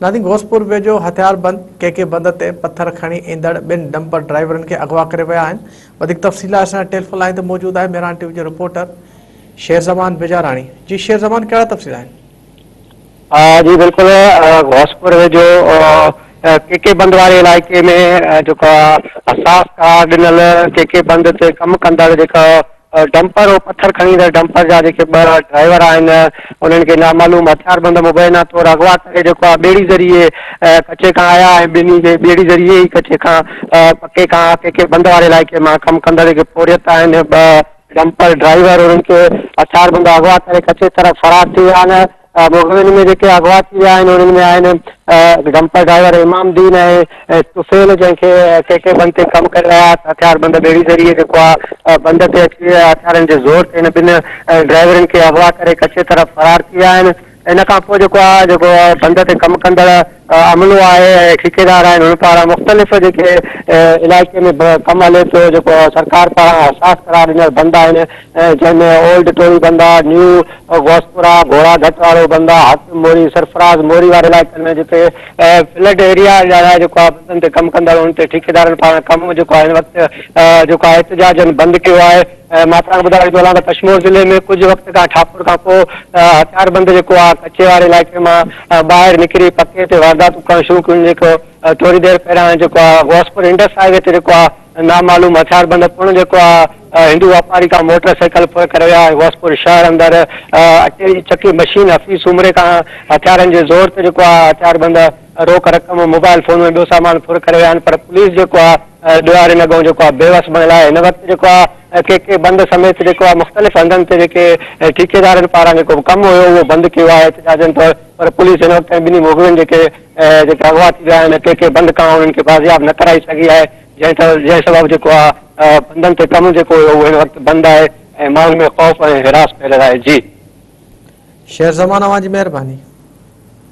ناظرين غوثپور ويجهو هٿياربند ڪي ڪي بند تي پٿر کڻي ايندڙ ٻن ڊمپر ڊرائيورن کي اغوا ڪري ويا آهن. وڌيڪ تفصيل لاء اسان ٽيليفون لائين تي موجود آهي مهراڻ ٽي وي جو رپورٽر شير زمان بجاراڻي جي شير زمان ڪهڙا تفصيل آهن؟ جي بلڪل غوثپور ويجهو ڪي ڪي بند واري علائقي ۾ جيڪو حساس قرار ڏنل ڪي ڪي بند تي ڪم ڪندڙ جيڪا ڊمپر هو پٿر کڻي ايندڙ ڊمپر جا جيڪي ٻه ڊرائيور آهن انهن کي نامعلوم هٿياربند مبينا طور اغوا ڪري جيڪو آهي ٻيڙي ذريعي ڪچي کان آيا ۽ ٻنهي کي ٻيڙي ذريعي ئي ڪچي کان پڪي کان ڪي ڪي بند واري علائقي مان ڪم ڪندڙ جيڪي پورهيت آهن ٻه ڊمپر ڊرائيور انهن کي هٿياربند اغوا ڪري ڪچي طرف فرار ٿي ويا آهن. مغوين ۾ جيڪي اغوا ٿي ويا آهن انهن ۾ آهن ڊمپر ڊرائيور امام الدين ۽ طفيل جنهن کي ڪي ڪي بند تي ڪم ڪري رهيا هئا هٿياربند ٻيڙي ذريعي جيڪو آهي بند تي اچي هٿيارن جي زور تي هن ٻن ڊرائيورن کي اغوا ڪري ڪچي طرف فرار ٿي ويا آهن ان کان پوء جيڪو آهي جيڪو بند تي ڪم ڪندڙ عملو آهي ۽ ٺيڪيدار آهن انهن پاران مختلف جيڪي علائقي ۾ ڪم هلي پيو جيڪو سرڪار پاران حساس قرار ڏنل بند آهن جنهن ۾ اولڊ ٽوري بند آهي نيو غوثپورا گهوڙا گهٽ وارو بند آهي حاڪم موري سرفراز موري واري علائقن ۾ جتي فلڊ ايريا ڄاڻائي جيڪو آهي بندن تي ڪم ڪندڙ انهن تي ٺيڪيدارن پاران ڪم جيڪو آهي هن وقت جيڪو آهي احتجاجن بند ڪيو آهي مان توهان کي ٻڌائڻ ٿو هلان ته ڪشمور ضلعي ۾ ڪجهه وقت کان ٺاپر کان پوء هٿياربند جيڪو آهي ڪچي واري علائقي مان ٻاهر نڪري پڪي تي وارداتون ڪرڻ شروع ڪيون جيڪو ٿوري دير پهريان جيڪو آهي غوثپور انڊس هاء وي تي جيڪو آهي نامعلوم هٿياربند پڻ جيڪو آهي هندو واپاري کان موٽر سائيڪل ڦر ڪري ويا ۽ غوثپور شهر اندر اٽي جي چڪي مشين حفيظ سومري کان هٿيارن جي زور تي جيڪو آهي هٿياربند روڪ رقم موبائل فون ۽ ٻيو سامان ڦر ڪري ويا آهن پر پوليس جيڪو آهي ڏوهارين اڳئون جيڪو آهي بيوس بڻيل آهي هن وقت جيڪو آهي ڪي ڪي بند سميت جيڪو آهي مختلف هنڌن تي جيڪي ٺيڪيدارن پاران جيڪو ڪم هيو اهو بند ڪيو آهي احتجاجن طور پر پوليس هن وقت تائين ٻنهي مغوين جيڪي جيڪي اغوا ٿي ويا آهن ڪي ڪي بند کان انهن کي بازياب نه ڪرائي سگهي آهي جنهن جنهن سبب جيڪو آهي بندن تي ڪم جيڪو هيو اهو هن وقت بند آهي ۽ ماڻهن ۾ خوف ۽ هراس ڦهليل آهي جي. شير زمان اوهان جي مهرباني.